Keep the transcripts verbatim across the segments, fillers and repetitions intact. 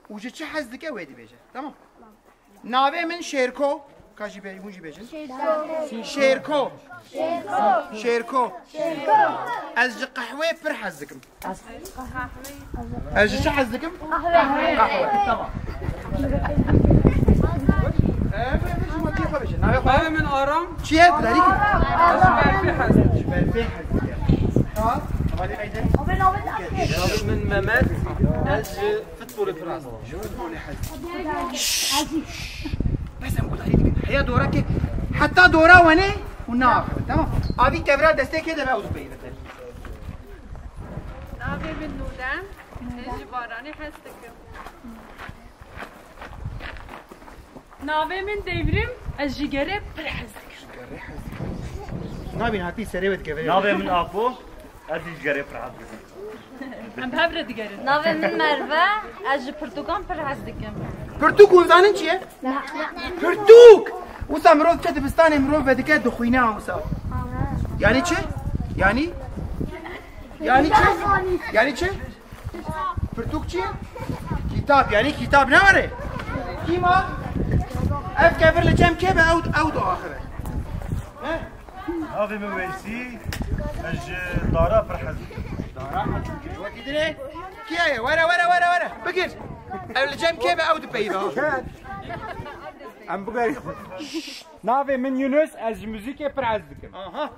û ji çi hez dike wê dibêje. Tamam. Navê min Şêrko. Ka jî bê-, hûn jî bêjin. Şêrko. Şêrko. Ez ji qehwê pir hez dikim. Ez ji çi hez dikim? Qehwe. Qehwe. Tamam. Em, em, ji xwe bêjin. Navê xwe? Navê min Aram. Çi ye? Darî ki? Ez ji berfê hez dikim. Ji berfê hez dikim. Tamam. Tamam, hadi haydi. Navê min Mehmet. Ez ji Futbolê pir hez dikim. Şşş. Bes em gudarî dikin. Heya dora ke heta dora wenê û naxivin. Tamam. Avî kevra destê kê de be ew dibeyî. Navê min Nûden. Ez ji Baranê hez dikim. Navê min Devrim. Ez ji gerê pir hez dikim. Navê hatî serê wê dikeve. Navê min Apo. Ez jî ji gerê pir hez dikim. Em bi hev re digerin. Navê min Merve, ez ji pirtûkan pir hez dikim. Pirtûk hûn zanin çi ye? Pirtûk! Wisa mirov diçe dibistanê mirov vedike dixwîne wisa. Yani çi? Yani? Yani çi? Yani çi? Pirtûk çi ye? Kitap, yani kitap ne were? Kîma? Ev kevir li cem kê be ew, ew do axire. He? Navê min Weysî, ez ji dara pir hez dikim. Dara? Wekî dinê? Kî ye? Were, were, were, were. Bigir. Ev li cem kê be ew dipeyive. Em bigerin. Navê min Yunus, ez ji muzîkê pir hez dikim. Aha.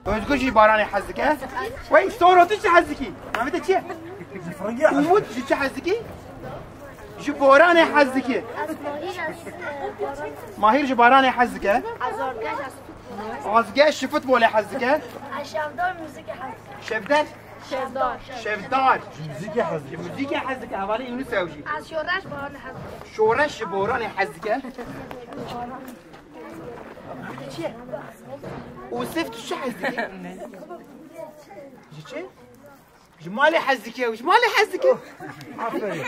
Özgür jî Baranê hez dike. Wey, Soro, tu çi hez dikî? Navê te çi ye? Umut ji çi hez dikî? Ji Boranê hez dikî. Mahir ji Baranê hez dike. Azgeş ji futbolê hez dike. Şevdar muzîkê hez dike. Şevdar? Şevdar. Şevdar. Ji muzîkê hez dike. Ji muzîkê hez dike. Hevalê Yunus ew jî. Ez Şoreş Boranê hez dike. Şoreş ji Boranê hez dike. Ûsif, tu çi hez dikî? Ji çi? Ji malê hez dike, ji malê hez dike. Aferin.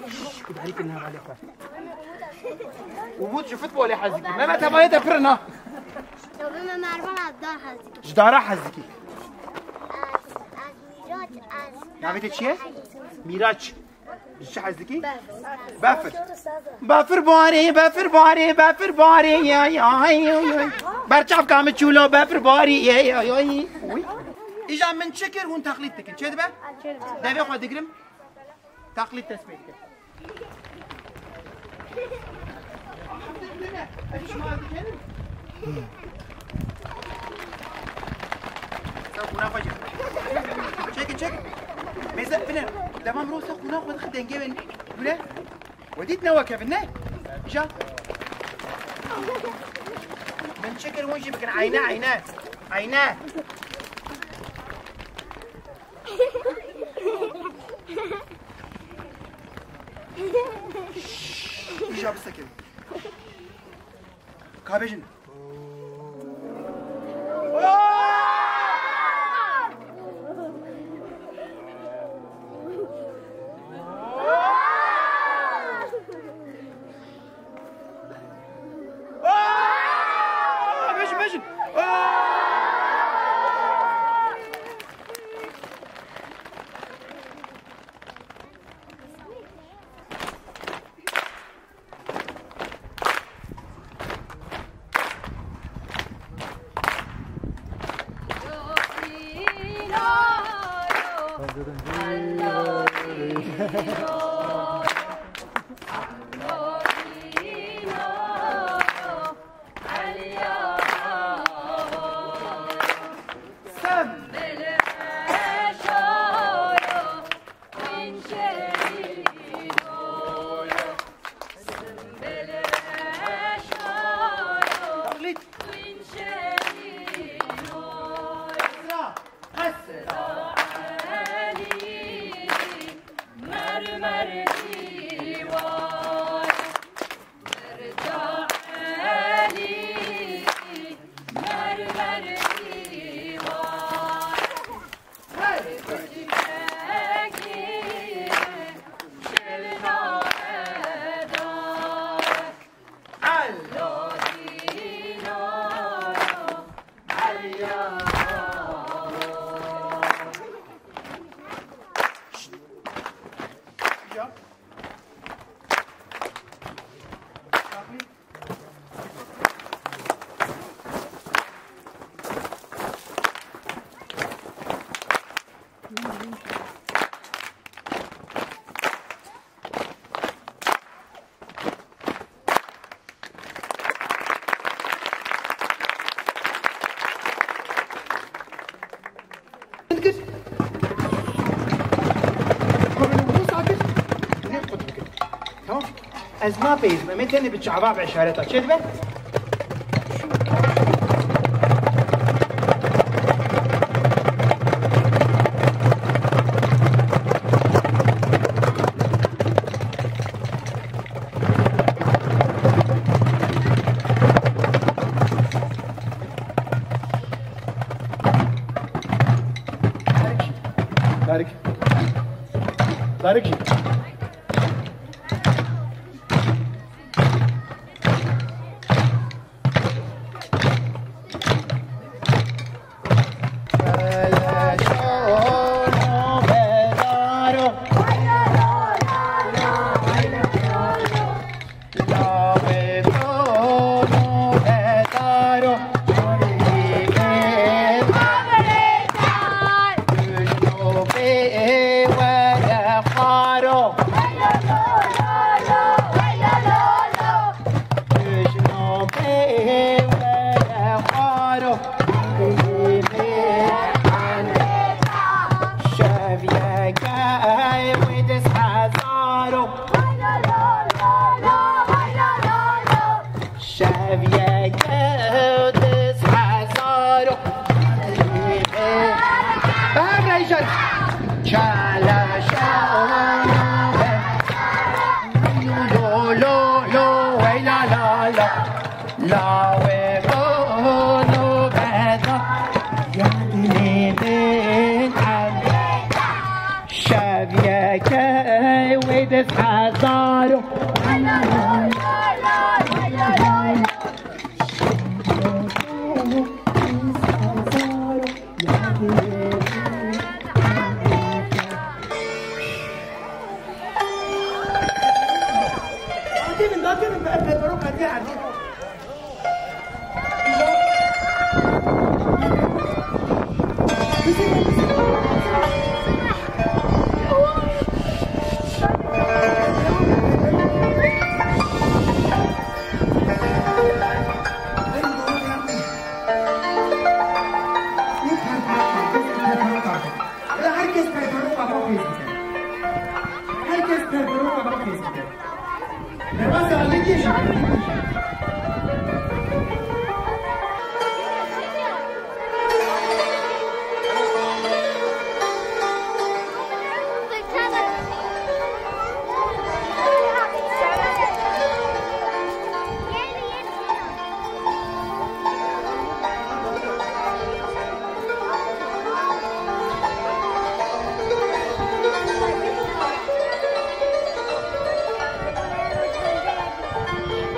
Şş, gudarî kir nav malê xwe. Umut ji futbolê hez dike. Mehmet, hevalê te pir in ha. Navê min Mervan, ez dar hez dikim. Ji dara hez dikî. Ez, ez Mîraç, ez Navê te çi ye? Mîraç. Ji çi hez dikî? Befir. Befir barê, befir barê, befir barê, ya, ya, ay, ay, ay. Berçavka min çûlo, befir barê, ya, ya, ya, ay. Uy. Îja min çi kir, hûn teqlîd dikin. Çê dibe? Devê xwe digirim. Teqlîd dest pê dikin. Ser qûna xwe çek. Çekin, çekin. Mêze bine. Dema mirov ser qûna xwe dixe dengê wê gule. We dît ne wek evin ne? Ja. Min çi kir hûn jî bikin. Eyne, eyne. Eyne. Şşş, îja bisekin. Ka bêjin. Aa! Bêjin, bêjin. Aa! Ez napeyizim, em ê tenê bi çava bi işareta çê dibe. Tarık. Tarık. Tarık. Şeviyeke ew dest hezaro. Şeviyeke ew dest hezaro. Bevreşan. Çala şala. Lo, lo, lo, lo, hey, la, la, la. Lawê bano beda, ya dilê min em. Şeviyeke wê dest hezaro. Herkes perperoka xwe fêz bike. Herkes perperoka xwe fêz bike. Derbasa li kêşa, li kêşa.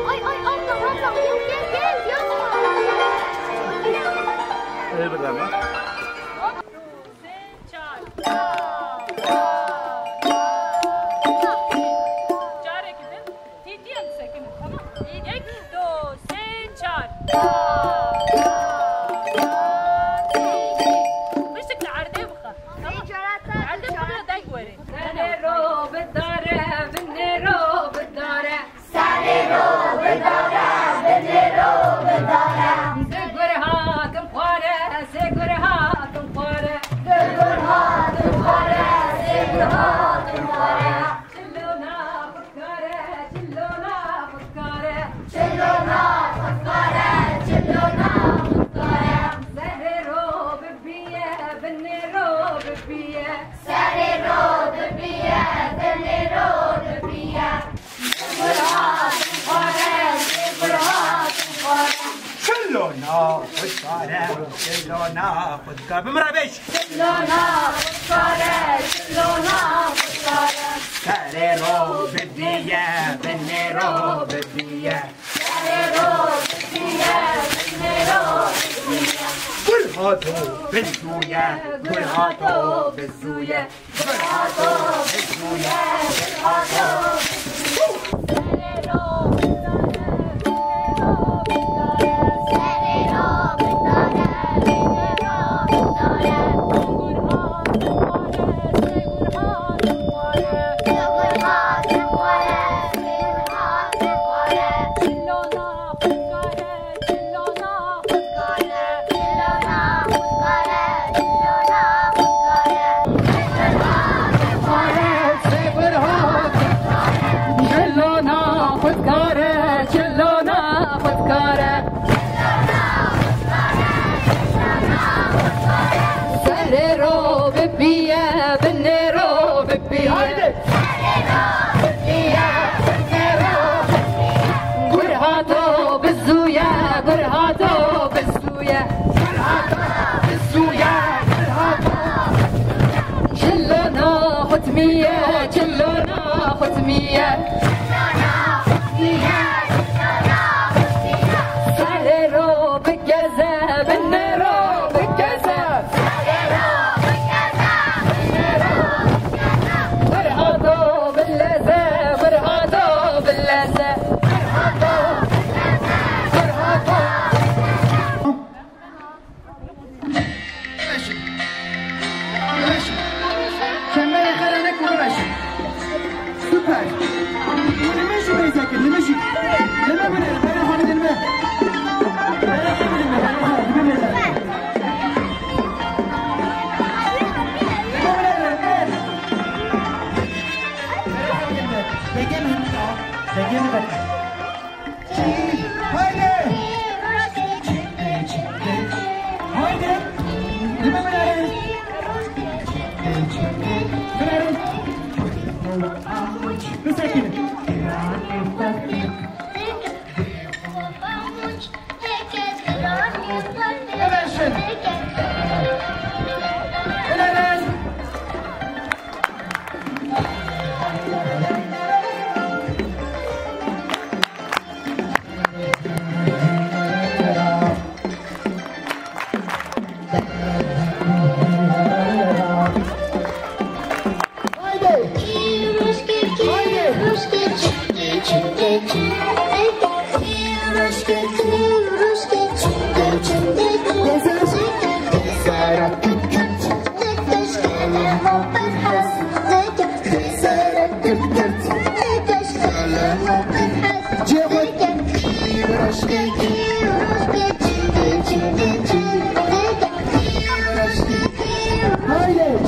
Ay, ay, abla, abla, gel, gel, gel, yapma. Ee, bir dakika. Sê, çar. Carekî din. Tîtiyen disekinin, tamam. Yek, do, sê, çar. Piştik li erdê bixe. Tamam. Erdê bixe, deng werê. Serê ro bidare, binê ro bidare. Serê ro bidare, binê ro bidare. Zê gur hatim xware, zê gur hatim xware. Zê gur hatim xware, zê gur hatim xware. Çilo naxwedkare, çilo naxwedkare. Çilo naxwedkare, çilo naxwedkare. Serê ro bibiye, binê ro bibiye. Serê ro bibiye, binê ro bibiye. Çilo naxwedkare, çilo naxwedkare. Bi min re bêj. Çilo naxwedkare, çilo naxwedkare. Serê ro bibiye, binê ro bibiye. Serê ro bibiye, binê ro bibiye. Gul hato bizûye, gul hato bizûye. Serê ro bikeze, binê ro bikeze. Firhato bileze, firhato bileze. Bimeşin. Bimeşin. Kemerê xwe ranek û bimeşin. Super. Û li min jî mêze kir, li min jî. Li min binêrin, berê xwe bidin min. Berê xwe bidin min, berê xwe, li min mêze kir. Li min binêrin, berê. Berê xwe bidin min. Dengê min hemî da. Dengê min veke. Haydi! Haydi! Binêrin! Binêrin! Bisekinin! Bimeşin! Binêrin! Haydi! Haydi!